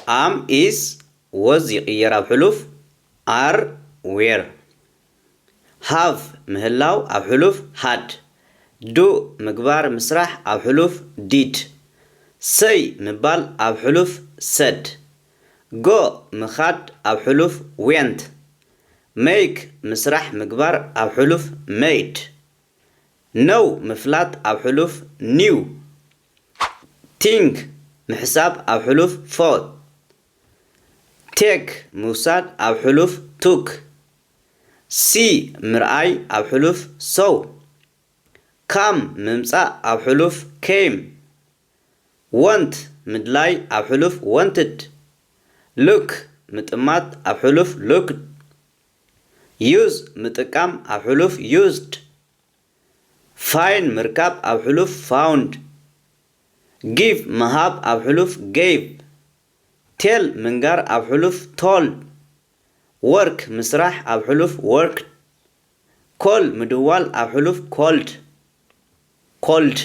am is was ይቕየር ኣብ ሕሉፍ are were። have ምህላው ኣብ ሕሉፍ had። do ምግባር ምስራሕ ኣብ ሕሉፍ did። say ምባል ኣብ ሕሉፍ said። go ምኻድ ኣብ ሕሉፍ went። make ምስራሕ ምግባር ኣብ ሕሉፍ made። know ምፍላጥ ኣብ ሕሉፍ knew። think ምሕሳብ ኣብ ሕሉፍ thought። take ምውሳድ ኣብ ሕሉፍ took። see ምርኣይ ኣብ ሕሉፍ saw። come ምምጻእ ኣብ ሕሉፍ came። want ምድላይ ኣብ ሕሉፍ wanted። look ምጥማት ኣብ ሕሉፍ looked። use ምጥቃም ኣብ ሕሉፍ used። find ምርካብ ኣብ ሕሉፍ found። give ምሃብ ኣብ ሕሉፍ gave። tell ምንጋር ኣብ ሕሉፍ told። work ምስራሕ ኣብ ሕሉፍ worked። call ምድዋል ኣብ ሕሉፍ called። called።